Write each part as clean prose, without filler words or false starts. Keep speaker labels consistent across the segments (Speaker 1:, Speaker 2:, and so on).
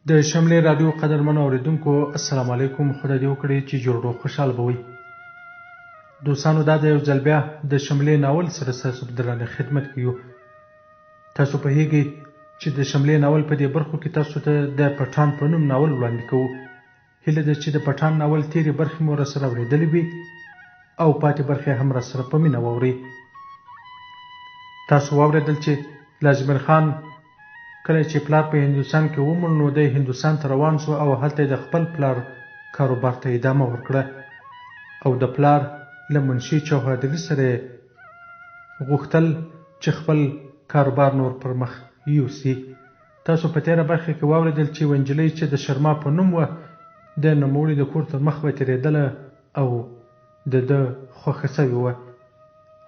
Speaker 1: د شملې راډیو قدرمنو اوریدونکو السلام علیکم. خدای دې وکړي چې جوړ روغ خوشحاله به وئ. دوستانو، دا د یو ځل بیا د شملې ناول سره ستاسو په درانه خدمت کې یو. تاسو پوهیږئ چې د شملې ناول په دې برخو کې تاسو ته د پټان په نوم ناول وړاندې کوو. هیله ده چې د پټان ناول تېرې برخې مو راسره اورېدلې وي او پاتې برخې هم راسره په مینه واورئ. تاسو واورېدل چې لازمیر خان کله چې پلار په هندوستان کې ومړ نو دی هندوستان ته روان شو او هلته یې د خپل پلار کاروبار ته ادامه ورکړه او د پلار له منشي چوهدري سره یې غوښتل چې خپل کاروبار نور پر مخ یوسي. تاسو په تېره برخه کې واورېدل چې یوه نجلۍ چې د شرما په نوم وه د نوموړي د کور تر مخ به تېرېدله او د ده خوښه شوې وه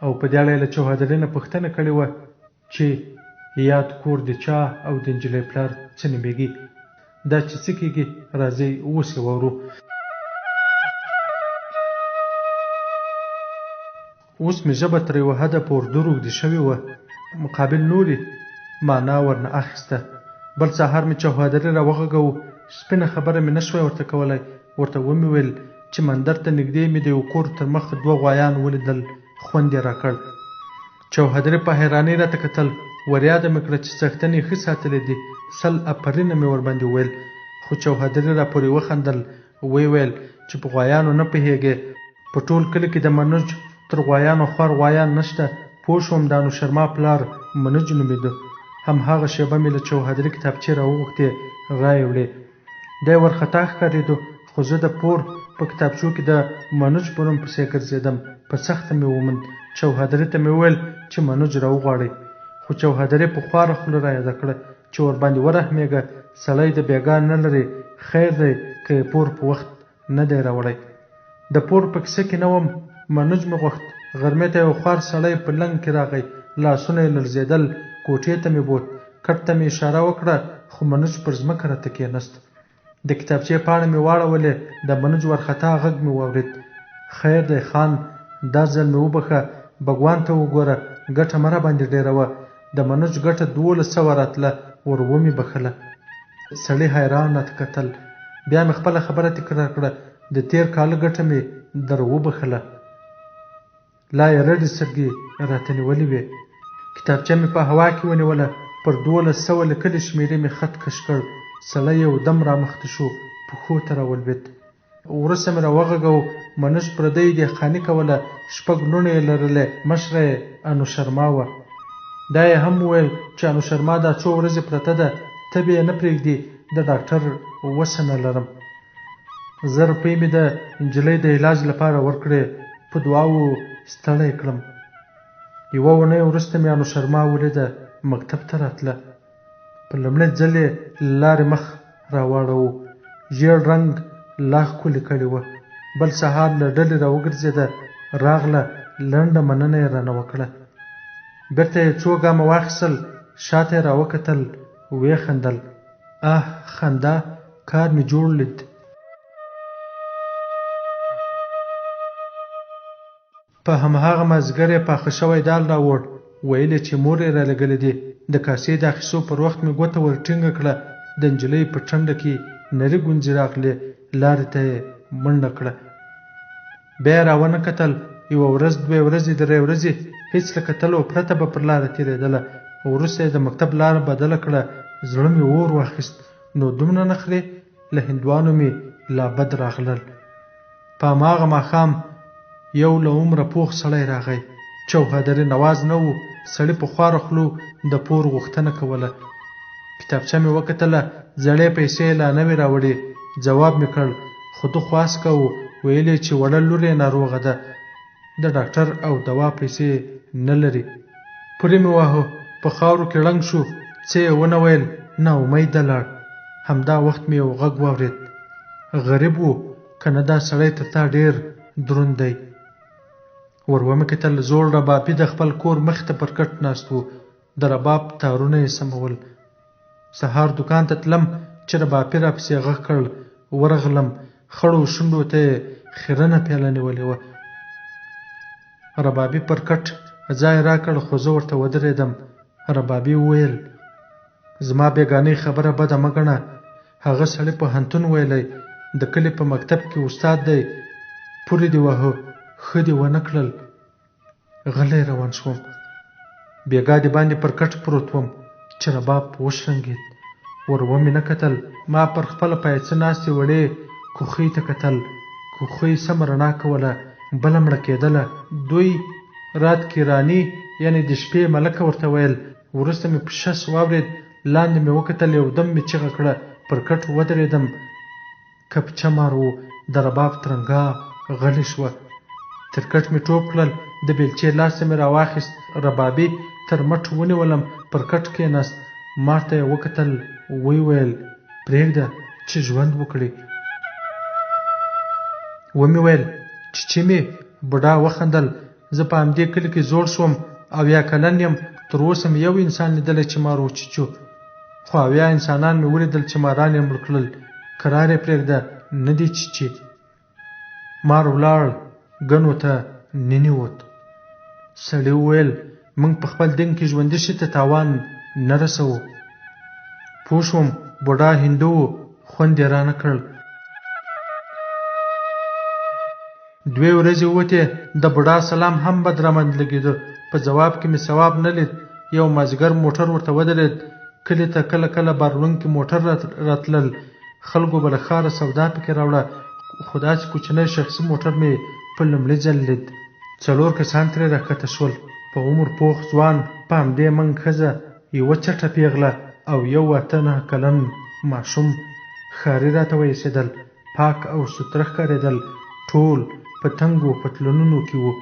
Speaker 1: او په دې اړه یې له چوهدري نه پوښتنه کړې وه چې یاد کور د چا او د نجلۍ پلار څه نومېږي. دا چې څه کېږي راځئ اوس یې واورو. اوس مې ژبه تر یوه حده په اردو روږدې شوې وه، مقابل لوري مانا ورنه اخیسته. بل سهار مې چوهدري را وغږاوه، سپینه خبره مې نه شوای ورته کولای، ورته ومې ویل چې مندر ته نږدې مې د یو کور تر مخ دوه غوایان ولیدل، خوند یې راکړ. چوهدري په حیرانۍ راته کتل، وریاده مې کړه چې څښتن یې ښه ساتلي دي، 100 اپرینه مې ورباندې وویل، خو چوهدري راپورې وخندل، ویې ویل چې په غوایانو نه پوهېږې، په ټول کلي کې د منوج تر غوایانو خوار غوایان نشته. پوه شوم د انوشرما پلار منوج نومېده. هم هغه شېبه مې له چوهدري کتابچې راوغوښتې، رایې وړې. دی ورخطا ښکارېده، خو زه د پور په کتابچو کې د منوج په نوم پسې ګرځېدم. په سخته مې وموند. چوهدري ته مې وویل چې منوج راوغواړئ. خو چوهدري په خواره خوله رایاده کړه چې ورباندې ورحمېږه، سړی د بېګا نه لري، خیر دی که یې پور په وخت نه دی راوړی. د پور په کیسه کې نه وم، منوج مې غوښت. غرمې ته یو خوار سړی په لنګ کې راغی، لاسونه یې لړزېدل، کوټې ته مې بوت، کټ ته مې اشاره وکړه، خو منوج پر ځمکه راته کېناست. د کتابچې پاڼې مې واړولې، د منوج وارخطا غږ مې واورېد، خیر دی خان، دا ځل مې وبښه، بګوان ته وګوره، ګټه مه راباندې ډېروه. د منوج ګټه 1200 راتله، ور ومې بښله. سړي حیران راته کتل. بیا مې خپله خبره تکرار کړه، د تېر کاله ګټه مې در وبښله. لا یې رډې سترګې راته نیولې وې. کتابچه مې په هوا کې ونیوله، پر 1200 لیکلې شمېرې مې خط کش کړ. سړی یو دم رامخته شو، پښو ته راولوېد. وروسته مې راوغږاوه، منوج پردۍ دهقاني کوله، 6 لوڼې یې لرلې، مشره یې انوشرما وه. دا یې هم وویل چې انوشرما دا څو ورځې پرته ده، تبې یې نه پرېږدي، د ډاکټر وسه نه لرم. 1000 روپۍ مې د نجلۍ د علاج لپاره ورکړې، په دعاوو ستړی کړم. یوه اونۍ وروسته مې انوشرما ولیده، مکتب ته راتله. په لومړي ځل یې له لارې مخ راواړاوه، ژېړ رنګ لا ښکلې کړې وه. بل سهار له ډلې راوګرځېده، راغله، لنډه مننه یې رانه وکړه. بېرته یې څو ګامه واخیستل، شاته یې راوکتل، ویې خندل. اه خندا، کار مې جوړ لید. په هماغه مازدیګر یې پاخه شوی دال راوړ، ویل یې چې مور یې رالېږلي دي. د کاسې د اخیستو پر وخت مې ګوته ور ټینګه کړه، د نجلۍ په ټنډه کې نري ګونځې راغلې، لارې ته یې منډه کړه. بیا یې راونه کتل، یوه ورځ، دوې ورځې، درې ورځې، هېڅ له کتلو پرته به پر لاره تېرېدله. وروسته یې د مکتب لاره بدله کړه، زړه مې اور واخیست، نو دومره نخرې له هندوانو مې لا بد راغلل. په هماغه ماښام یو له عمره پوخ سړی راغی، چوهدري نواز نه و، سړي په خواره خوله د پور غوښتنه کوله. کتابچه مې وکتله، زړې پیسې یې لا نه وې راوړې، ځواب مې کړ، خو ده خواست کاوه، ویل یې چې وړه لور یې ناروغه ده، د ډاکټر او دوا پیسې نه لري. پورې مې واهه، په خاورو کې ړنګ شو، څه یې ونه ویل، ناامیده لاړ. همدا وخت مې یو غږ واورېد، غریب و، که نه دا سړی تر تا ډېر دروند دی. ور ومې کتل، زوړ ربابي د خپل کور مخې ته پر کټ ناست و، د رباب تارونه یې سمول. سهار دوکان ته تلم چې ربابي راپسې غږ کړ، ورغلم، خړو شونډو ته یې خیرنه پیاله نیولې وه. ربابي پر کټ ځای راکړ، خو زه ورته ودرېدم. ربابي وویل، زما بېګانۍ خبره بده مه ګڼه، هغه سړي پوهنتون ویلی، د کلي په مکتب کې استاد دی، پورې دې وهه، ښه دې ونه کړل. غلی روان شوم. بېګا د باندې پر کټ پروت وم چې رباب وشرنګېد. ور ومې نه کتل، ما پر خپله پایڅه ناستې وړې کوخۍ ته کتل. کوخۍ سمه رڼا کوله، بله مړه کېدله. دوی رات کې راني یعنې د شپې ملکه ورته ویل. وروسته مې پشس واورېد، لاندې مې وکتل، یو دم مې چیغه کړه، پر کټ ودرېدم. کپچه مار و، د رباب ترنګا غلې شوه. تر کټ مې ټوپ کړل، د بېلچې لاس مې راواخیست، ربابي تر مټ ونیولم، پر کټ کېناست، مار ته یې وکتل، ویې ویل، پرېږده چې ژوند وکړي. ومې ویل، چیچي مې؟ بوډا وخندل، زه په همدې کلي کې زوړ شوم، 70 کلن یم، تر اوسه مې یو انسان لیدلی چې مار وچیچو، خو 70 انسانان مې ولیدل چې ماران یې مړ کړل. کرار یې پرېږده، نه دې چیچي. مار ولاړ، ګنو ته ننوت. سړي وویل، موږ په خپل دین کې ژوندي شي ته تاوان نه رسوو. پوه شوم بوډا هندو و، خوند یې رانه کړ. دوې ورځې ووتې، د بوډا سلام هم بد راماندې لګېده. په ځواب کې مې ثواب نه لید. یو مازیګر موټر ورته ودرېد. کلي ته کله کله بار وړونکي موټر راتلل. خلکو به له ښاره سودا پکې راوړه، خو داسې کوچنی شخصي موټر مې په لومړي ځل لید. څلور کسان ترې راښکته شول. په عمر پوخ ځوان، په همدې منګ ښځه، یوه چټه پېغله او یو 8 9 کلن ماشوم. ښاري راته وایسېدل، پاک او سوتره ښکارېدل. ټول په تنګو پتلونونو کې وو.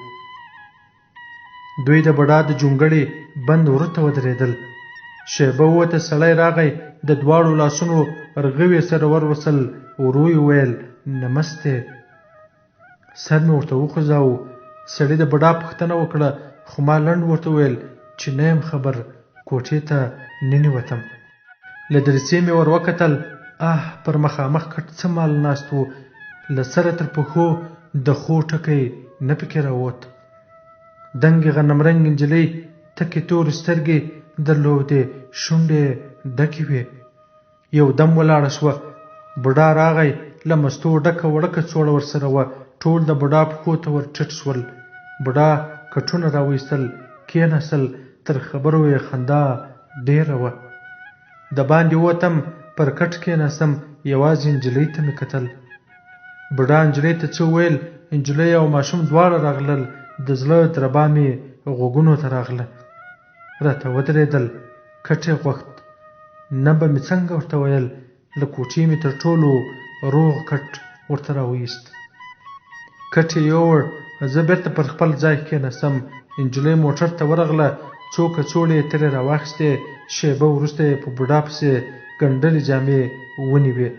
Speaker 1: دوی د بډا د جونګړې بند وره ته ودرېدل. شېبه ووته، سړی راغی، د دواړو لاسونو رغوي سره وروسل، ورو یې وویل، نمستې. سر مې ورته وخوځاوه. سړي د بډا پوښتنه وکړه، خو ما لنډ ورته وویل چې نه یم خبر. کوټې ته ننوتم. له دریڅې مې ور وکتل، اه، پر مخامخ کټ څه مال ناست و، له سره تر پښو د خو ټکی نه پکې راووت. دنګې غنمرنګې نجلۍ تکې تورې سترګې درلودې، شونډې یې ډکې وې. یو دم ولاړه شوه. بوډا راغی، له مستو ډکه وړه کڅوړه ورسره وه. ټول د بوډا پښو ته ور ټیټ شول. بوډا کټونه راوایستل، کېناستل، تر خبرو یې خندا ډېره وه. د باندې ووتم، پر کټ کېناستم، یوازې نجلۍ ته مې کتل. بوډا نجلۍ ته څه وویل، نجلۍ او ماشوم دواړه راغلل، د زړه دربا مې غوږونو ته راغله. راته ودرېدل، کټ یې غوښت. نه به مې څنګه ورته ویل، له کوټې مې تر ټولو روغ کټ ورته راوایست. کټ یې یووړ، زه بېرته پر خپل ځای کښېناستم. نجلۍ موټر ته ورغله، څو کڅوړې یې ترې راواخیستې. شېبه وروسته یې په بوډا پسې ګنډلې جامې ونیوې.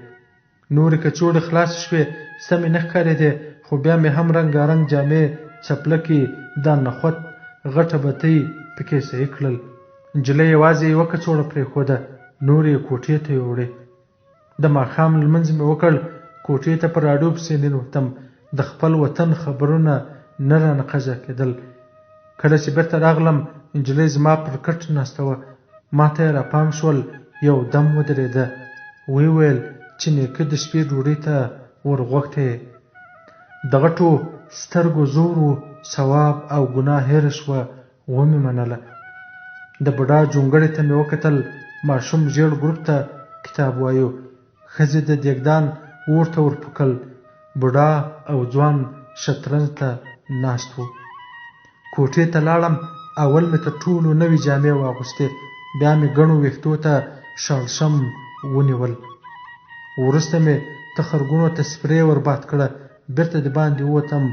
Speaker 1: نورې کڅوړې خلاصې شوې، سمې نه ښکارېدې، خو بیا مې هم رنګارنګ جامې، څپلکې، دا نخوت، غټه بتۍ پکې صحیح کړل. نجلۍ یوازې یوه کڅوړه پرېښوده، نورې یې کوټې ته یوړې. د ماښام لمونځ مې وکړ، کوټې ته په راډیو پسې ننوتم. د خپل وطن خبرونه نه رانه قضا کېدل. کله چې بېرته راغلم، نجلۍ زما پر کټ ناسته وه. ما ته یې راپام شول، یو دم ودرېده. ویې ویل چې نیکه د شپې ډوډۍ ته ورغوښتی. د غټو سترګو زور و، ثواب او ګناه هېره شوه، ومې منله. د بوډا جونګړې ته مې وکتل، ماشوم ژېړ ګروپ ته کتاب وایو. ښځې د دېګدان اور ته ورپوکل. بوډا او ځوان شطرنج ته ناست وو. کوټې ته لاړم، اول مې تر ټولو نوې جامې واغوستې، بیا مې ګڼو ویښتو ته شړشم ونیول. وروسته مې تخرګونو ته سپرې ورباد کړه، بیرته دباندې ووتم.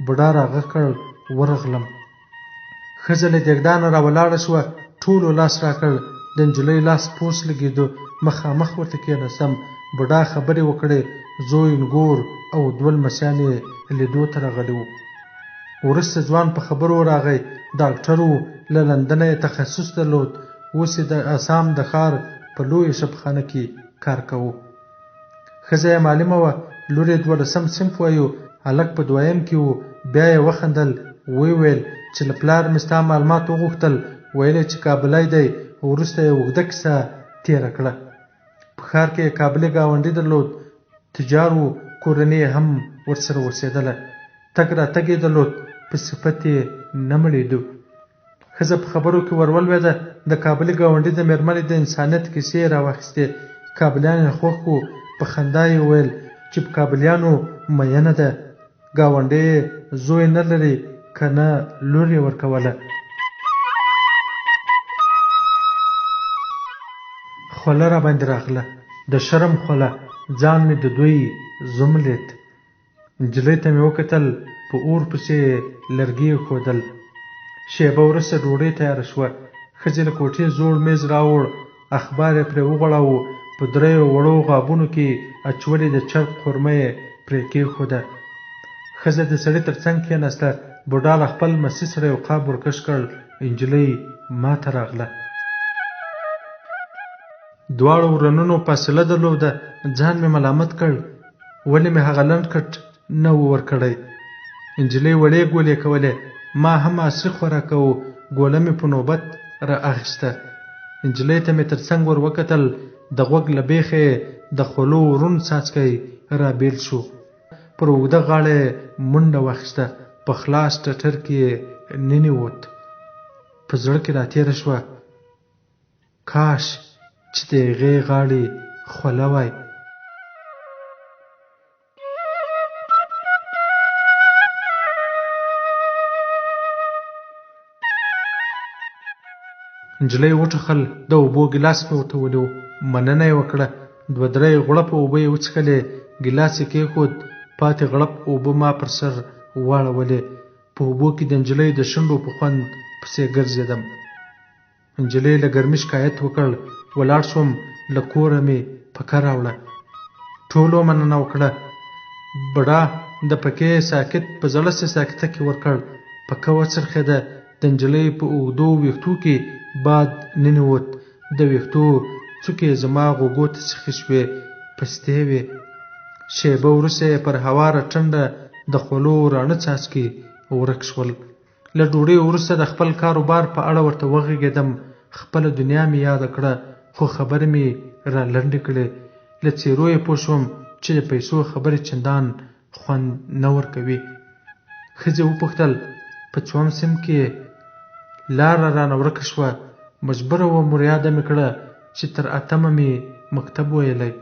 Speaker 1: بوډا راغږ کړ، ورغلم. ښځه له دېګدانه راولاړه شوه، ټولو لاس راکړ. د نجلۍ لاس پوست لګېده، مخامخ ورته کېناستم. بوډا خبرې وکړې، زوی نګور او دوه لمسیان یې لیدو ته راغلي وو. وروسته ځوان په خبرو راغی، ډاکټر و، له لندنه یې تخصص درلود، اوس یې د اسام د ښار په لویه شفاخانه کې کار کاوه. ښځه یې معلمه وه، لور یې 12 صنف وایو، هلک په دویم کې و. بیا یې وخندل، ویې ویل چې له پلار مې ستا معلومات وغوښتل، ویل یې چې کابلی دی. وروسته یې اوږده کیسه تېره کړه. ښار کې یې کابلي ګاونډي درلود، تجار و، کورنۍ یې هم ورسره اوسېدله. تګ راتګ یې درلود، په صفت یې نه مړېدو. ښځه په خبرو کې ور ولوېده، د کابلي ګاونډي د مېرمنې د انسانیت کیسې یې راواخیستې. کابلیان یې خوښ وو، په خندا یې وویل چې په کابلیانو مینه ده. ګاونډی یې زوی نه لري که نه لور یې ورکوله. خوله راباندې راغله، د شرم خوله، ځان مې د دوی زوم لید. نجلۍ ته مې وکتل، په اور پسې یې لرګي ایښودل. شېبه وروسته ډوډۍ تیاره شوه. ښځې له کوټې زوړ مېز راوړ، اخبار یې پرې وغوړاوه، په دریو وړو غابونو کې اچولې د چرګ قورمه یې پرې کېښوده. ښځه د سړي تر څنګ کېناسته، بوډا له خپل لمسي سره یو قاب ورکش کړ، نجلۍ ما ته راغله. دواړو ورنونو فاصله درلوده، ځان مې ملامت کړ، ولې مې هغه لنډ کټ نه و ورکړی. نجلۍ وړې ګولې کولې، ما هم عصري خوراک کاوه، ګوله مې په نوبت را اخیسته. نجلۍ ته مې تر څنګ ور وکتل، د غوږ له بېخه یې د خولو ورون څاڅکی را بېل شو. پر اوږده غاړه یې منډه واخیسته، په خلاص ټټر کې یې ننیوت. په زړه کې راتېره شوه، کاش چې د هغې غاړې خوله وای. نجلۍ وټوخل، د اوبو ګیلاس مې ورته ونیو، مننه یې وکړه، دوه درې غوړپه اوبه یې وڅښلې، ګیلاس یې کېښود، پاتې غړپ اوبه ما پر سر واړولې، په اوبو کې د نجلۍ د شونډو په خوند پسې ګرځېدم. نجلۍ له ګرمي شکایت وکړ، ولاړ شوم، له کوره مې پکه راوړه. ټولو مننه وکړه. بډا د پکې ساکت په زړه سه ساکته کې ورکړ. پکه وڅرخېده، د نجلۍ په اوږدو ویښتو کې باد ننوت، د ویښتو څوکې زما غوږو ته سیخې شوې، پستې وې. شېبه وروسته یې پر هواره ټنډه د خولو راڼه څاڅکي ورک شول. له ډوډۍ وروسته د خپل کاروبار په اړه ورته وغږېدم، خپله دنیا مې یاده کړه، خو خبرې مې را لنډې کړې. له څېرو یې پوه شوم چې د پیسو خبرې چندان خوند نه ورکوي. ښځې وپوښتل، په څوم صنف کې یې؟ لاره رانه ورکه شوه، مجبوره وم وریاده مې کړه چې تر اتمه مې مکتب ویلی.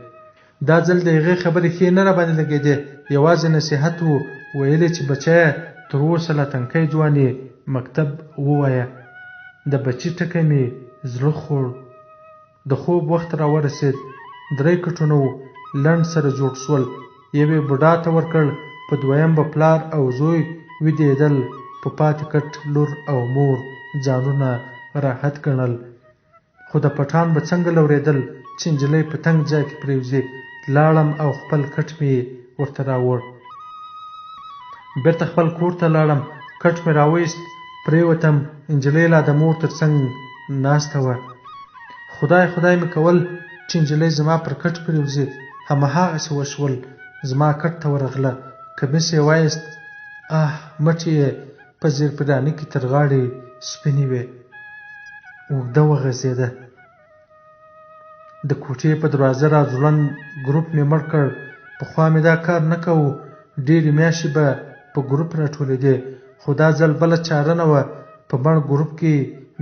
Speaker 1: دا ځل د هغې خبرې ښې نه راباندې لګېدې، یوازې نصیحت و، ویل یې چې بچیه تر اوسه لا تنکی ځوان یې، مکتب ووایه. د بچي ټکی مې زړه خوړ. د خوب وخت راورسېد، درې کټونه وو، لنډ سره جوړ شول، یو یې بوډا ته ورکړ، په دویم به پلار او زوی ویدېدل، په پاتې کټ لور او مور ځانونه راحت ګڼل. خو د پټان به څنګه لورېدل چې نجلۍ په تنګ ځای کې پرېوځي. لاړم او خپل کټ مې ورته راوړ. بېرته خپل کور ته لاړم، کټ مې راوایست، پرېوتم، نجلۍ لا د مور تر څنګ ناسته وه. خدای خدای مې کول چې نجلۍ زما پر کټ پرېوځي. هماغسې وشول، زما کټ ته ورغله، کمیس یې وایست، اه مټې یې په زیرپراني کې تر غاړې سپینې وې. اوږده وغځېده. د کوټې په دروازه را ځوړند ګروپ مې مړ کړ. پخوا مې دا کار نه کاوه، ډېرې میاشتې به په ګروپ راټولېدې، خو دا ځل بله چاره نه وه. په مړ ګروپ کې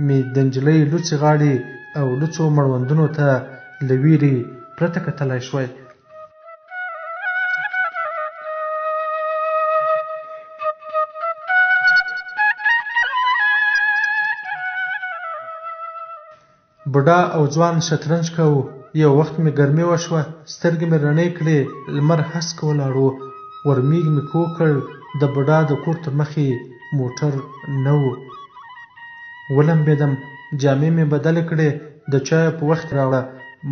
Speaker 1: مې د نجلۍ لوڅې غاړې او لوڅو مړوندونو ته له وېرې پرته کتلای شوای. بوډا او ځوان شطرنج کاوه. یو وخت مې ګرمي وشوه، سترګې مې رڼې کړې، لمر هسک ولاړ و، ورمېږ مې کوږ کړ، د بوډا د کور تر مخې موټر نه و. ولمبېدم، جامې مې بدلې کړې، د چایو په وخت راغله،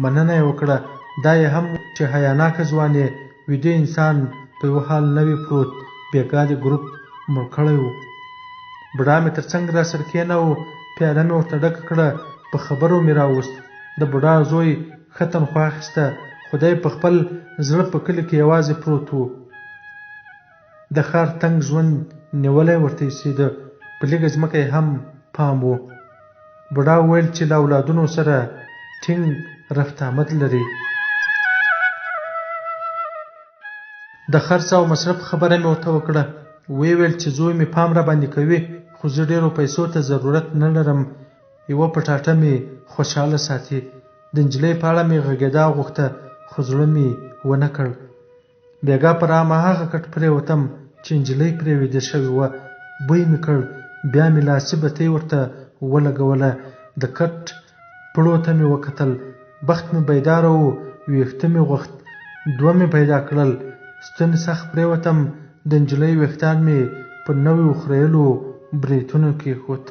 Speaker 1: مننه یې وکړه، دا یې هم چې حیاناکه ځوان یې، ویده انسان په یوه حال نه وي پروت، بېګا دې ګروپ مړ کړی و. بوډا مې تر څنګ راسره کېناوه، پیاله مې ورته ډکه کړه، په خبرو مې راوست. د بوډا زوی ښه تنخوا اخیسته، خو دی په خپل زړه په کلي کې یوازې پروت و. د ښار تنګ ژوند نیولی ورته ایسېده، په لږه ځمکه یې هم پام و. بوډا ویل چې له اولادونو سره ټینګ رفت آمد لري. د خرڅ او مصرف خبره مې ورته وکړه. ویې ویل چې زوی مې پام راباندې کوي، خو زه ډېرو پیسو ته ضرورت نه لرم. یوه پټاټه مې خوشحاله ساتي. د نجلۍ په اړه مې غږېدا غوښته، خو زړه مې ونه کړ. بېګا پر هماغه کټ پرېوتم چې نجلۍ پرې ویده شوې وه. بوی مې کړ، بیا مې لاسي بتۍ ورته ولګوله. د کټ پړو ته مې وکتل. بخت مې بیداره و، ویښته مې غوښت. دوه مې پیدا کړل. ستوني سخت پرېوتم، د نجلۍ ویښتان مې په نویو خریلو برېتونو کېښود.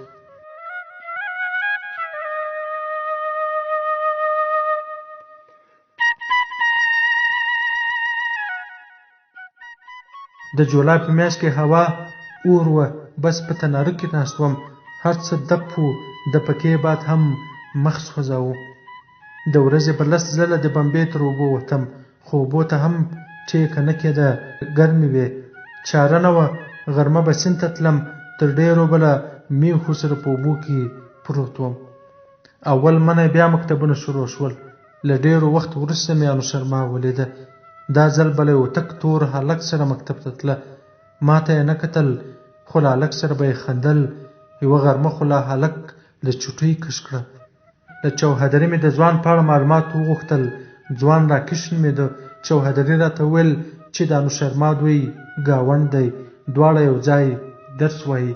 Speaker 1: د جولای په میاشت کې هوا اور وه، بس په تناره کې ناست وم، هر څه دپ وو، د پکې باد هم مخ سوځاوه. د ورځې به لس ځله د بمبې تر اوبو وتم، خو اوبو ته هم ټیکه نه کېده، ګرمې وې. چاره نه وه، غرمه به سیند ته تلم، تر ډېرو به له میښو سره په اوبو کې پروت وم. اول منی بیا مکتبونه شروع شول. له ډېرو وخت وروسته مې انوشرما ولیده. دا ځل به له یو تک تور هلک سره مکتب ته تله. ما ته یې نه کتل، خو له هلک سره به یې خندل. یوه غرمه خو لا هلک له چوټۍ کش کړه. له چوهدري مې د ځوان په اړه معلومات وغوښتل. ځوان راکش نومېده. چوهدري راته وویل چې د انوشرما دوی ګاونډ دی، دواړه یو ځای درس وايي.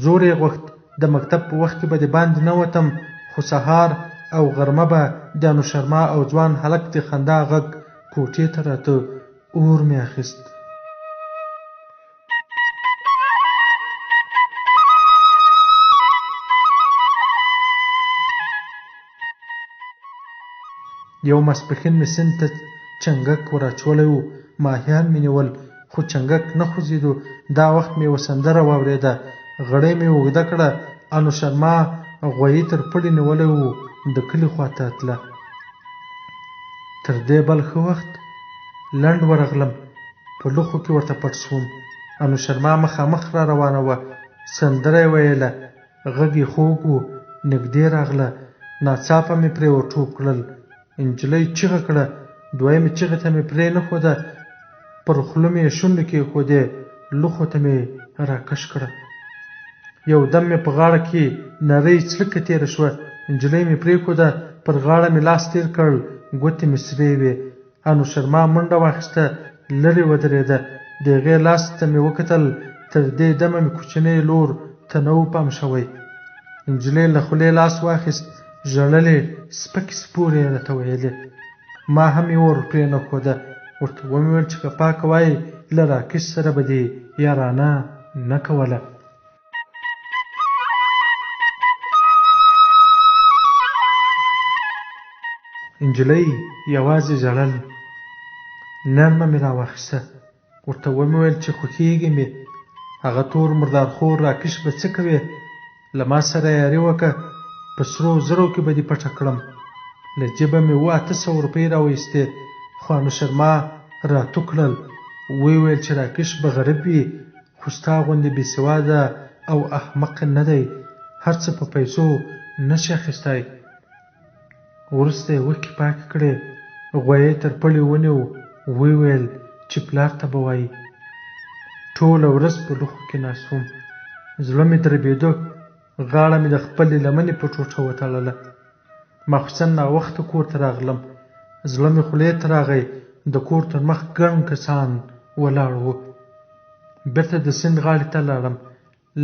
Speaker 1: زور یې غوښت، د مکتب په وخت کې به دباندې نه وتم، خو سهار او غرمه به د انوشرما او ځوان هلک د خندا غږ کوټې ته راته، اور مې اخیست. یو ماسپښین مې سیند ته چنګک وراچولی و، ماهیان مې نیول، خو چنګک نه خوځېدو. دا وخت مې یوه سندره واورېده، غړۍ مې اوږده کړه، انوشرما غویی تر پړي نیولی و، د کلي خواته تله. تر دې بل ښه وخت لنډ ورغلم، په لوښو کې ورته پټ شوم. انوشرما مخامخ را روانه وه، سندره یې ویله، غږ یې خوږ و، نږدې راغله، ناڅاپه مې پرې ورټوپ کړل. نجلۍ چیغه کړه، دویمې چیغې ته مې پرې نه ښوده، پر خوله مې یې شونډې کېښودې، لوښو ته مې راکش کړه. یو دم مې په غاړه کې نرۍ څړیکه تېره شوه، نجلۍ مې پرېښوده، پر غاړه مې لاس تېر کړ، ګوتې مې سرې وې. انوشرما منډه واخیسته، لرې ودرېده، د هغې لاس ته مې وکتل، تر دې دمه مې کوچنۍ لور ته نه و پام شوی. نجلۍ له خولې لاس واخیست، ژړل یې، سپکې سپورې یې راته ویلې. ما هم یې ور پرې نه ښوده، ورته ومې ویل چې که پاکه وای له راکش سره به دې یارانه نه کوله. نجلۍ یوازې ژړل. نرمه مې راواخیسته، ورته ومې ویل چې خوښېږي مې. هغه تور مردارخور راکش به څه کوې؟ له ما سره یاري وکړه، په سرو زرو کې به دې پټه کړم. له جیبه مې 800 روپۍ راوایستې، خو انوشرما راتو کړل. ویې ویل چې راکش به غریب وي، خو ستا غوندې بې سواده او احمق نه دی، هر څه په پیسو نه شي اخیستی. وروسته یې اوښکې پاکې کړې، غویی تر پړي ونیو، ویې ویل چې پلار ته به وایي. ټوله ورځ په لوښو کې ناست وم، زړه مې دربېده، غاړه مې د خپلې لمنې په ټوټه وتړله. ماخوستن ناوخته کور ته راغلم، زړه مې خولې ته راغی، د کور تر مخ ګڼ کسان ولاړ وو. بېرته د سیند غاړې ته لاړم،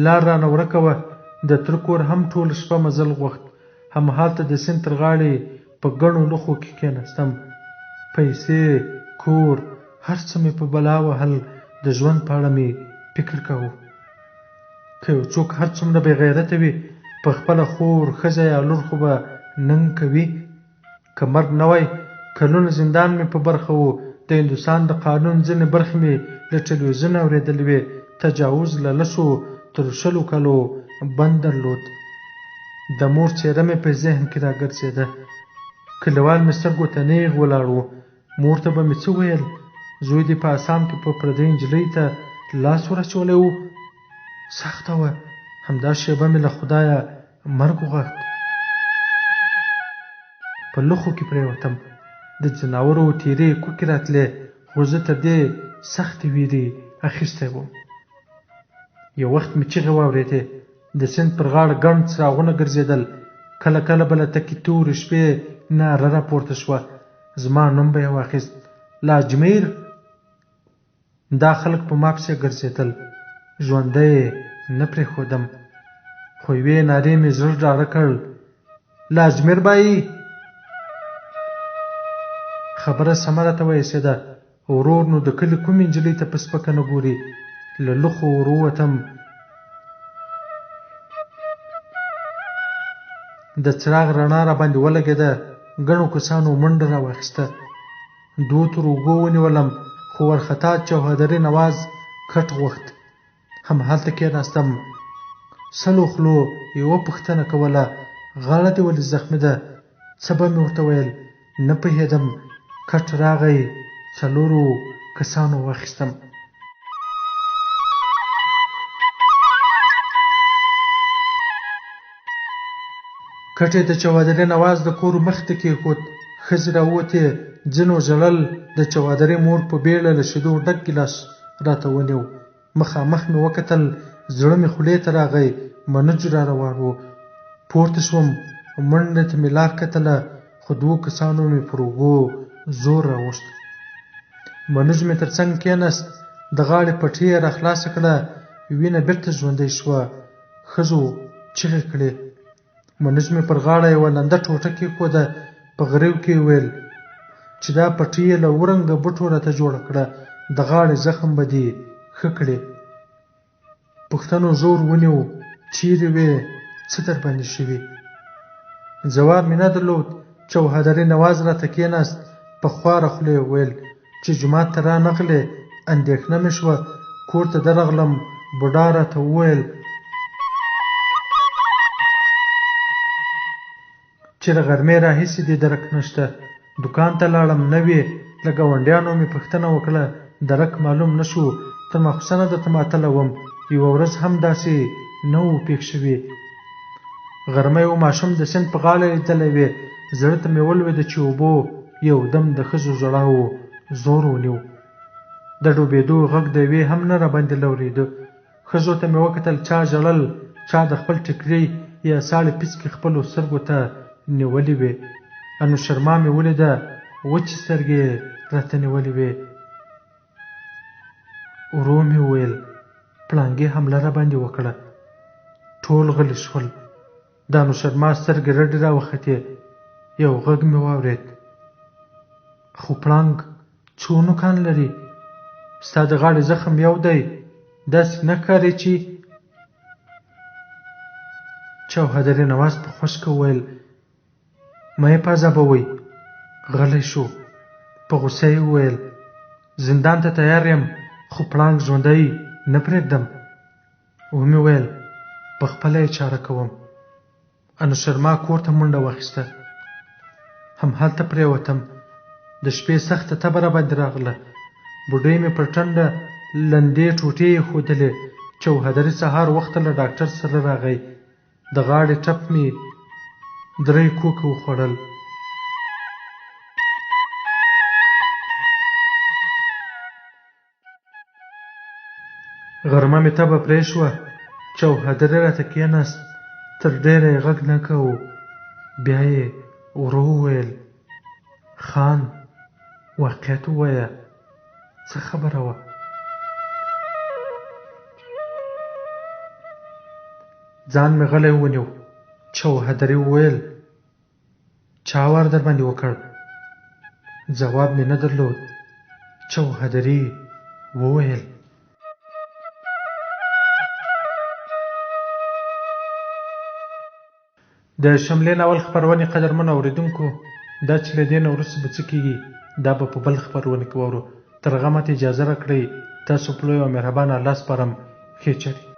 Speaker 1: لار رانه ورکه وه، د تره کور هم ټوله شپه مزل غوښت، همهالته د سیند تر غاړې په ګڼو لوښو کې کېناستم. پیسې، کور، هر څه مې په بلا وهل، د ژوند په اړه مې فکر کاوه. که یو څوک هر څومره بې غیرته وي، په خپله خور، ښځه یا لور خو به ننګ کوي. که مرګ نه وای، کلونه زندان مې په برخه و. د هندوستان د قانون ځینې برخې مې له ټلویزیونه اورېدلې وې. تجاوز له 10 تر 20 کلو بند درلود. د مور څېره مې په ذهن کې راګرځېده. کلیوال مې سترګو ته نېغ ولاړ وو. مور ته به مې څه ویل؟ زوی دې په اسام کې په پردۍ نجلۍ ته لاس ور اچولی و. سخته وه. همدا شېبه مې له خدایه مرګ وغوښت. په لوښو کې پرېوتم. د ځناورو تیرې کوکې راتلې، خو زه تر دې سختې وېرې اخیستی وم. یو وخت مې چیغې واورېدې، د سیند پر غاړه ګڼ څراغونه ګرځېدل، کله کله به له تکې تورې شپې ناره راپورته شوه، زما نوم به یې واخیست، لاجمیر! دا خلک په ما پسې ګرځېدل، ژوندی یې نه پرېښودم، خو یوې نارې مې زړه ډاډه کړ، لاجمیر بای! خبره سمه راته وایسېده، ورور نو د کلي کومې نجلۍ ته په سپکه نه ګوري، له لوخو ور ووتم، د څراغ رڼا راباندې ولګېده، ګڼو کسانو منډه راواخیسته. دوو تر اوږو ونیولم، خو وارخطا چوهدري نواز کټ غوښت. همهلته کېناستم. سلو خولو یوه پوښتنه کوله، غاړه دې ولې زخمي ده؟ څه به مې ورته ویل، نه پوهېدم. کټ راغی، څلورو کسانو واخیستم. کټ یې د چوهدري نواز د کور مخې ته کېښود. ښځې راووتې، ځینو ژړل، د چوهدري مور په بېړه له شیدو ډک ګیلاس راته ونیو. مخامخ مې وکتل، زړه مې خولې ته راغی، منوج را روان و. پورته شوم، منډې ته مې لار کتله، خو دوو کسانو مې پر اوږو زور راوست. منوج مې تر څنګ کېناست، د غاړې پټۍ یې راخلاصه کړه، وینه بېرته ژوندۍ شوه. ښځو چیغې کړې. منوج مې پر غاړه یوه لنده ټوټه کېښوده، په غریو کې یې وویل چې دا پټۍ یې له ورنګه بوټو راته جوړه کړه، د غاړې زخم به دې ښه کړي. پوښتنو زور ونیو، چیرې وې، څه درباندې شوي؟ ځواب مې نه درلود، چوهدري نواز راته کېناست، په خواره خوله یې وویل چې جومات ته رانغلې، اندېښنه مې شوه، کور ته درغلم، بوډا راته وویل چې له غرمې راهیسې دې درک نشته، دوکان ته لاړم، نه وې، له ګاونډیانو مې پوښتنه وکړه، درک معلوم نه شو، تر ماخوستنه درته معطله وم، یوه ورځ هم داسې نه وو پېښ شوي. غرمه یو ماشوم د سیند په غاړه لیدلی وې، زړه ته مې ولوېده چې اوبو یو دم د ښځو ژړاوو زور ونیو. د ډوبېدو غږ د یوې هم نه راباندې لورېده. ښځو ته مې وکتل، چا ژړل، چا د خپل ټیکري یا ساړې پیڅکې خپلو سترګو ته نیولې وې. انوشرما مې ولیده، وچې سترګې یې راته نیولې وې. ورو مې وویل، پړانګې حمله راباندې وکړه. ټول غلي شول. د انوشرما سترګې رډې راوختې. یو غږ مې واورېد. خو پړانګ څو نوکان لري؟ ستا د غاړې زخم یو دی، داسې نه ښکاري چې چوهدري نواز په خشکه وویل، مه یې په عذابوئ. غلی شو. په غوسه یې وویل، زندان ته تیار یم، خو پړانګ ژوندی نه پرېږدم. ومې ویل، په خپله یې چاره کوم. انوشرما کور ته منډه واخیسته. همهلته پرېوتم. د شپې سخته تبه راباندې راغله. بوډۍ مې پر ټنډه لندې ټوټې اېښودلې. چوهدري سهار وخته له ډاکټر سره راغی. د غاړې ټپ مې درې کوکه وخوړل. غرمه مې تبه پرې شوه، چوهدري راته کېناست، تر ډېره یې غږ نه کاوه، بیا یې ورو وویل، خان واقعیت ووایه، څه خبره وه؟ ځان مې غلی ونیو، چوهدري وویل، چا وار درباندې وکړ؟ ځواب مې نه درلود. چوهدري وویل. د شملې ناول خپرونې قدرمنو اورېدونکو، دا چې له دې نه وروسته به څه کېږي، دا به په بل خپرونه کې واورو. تر هغه ماته اجازه راکړئ، تاسو په لوی او مهربان الله سپارم. ښې چارې.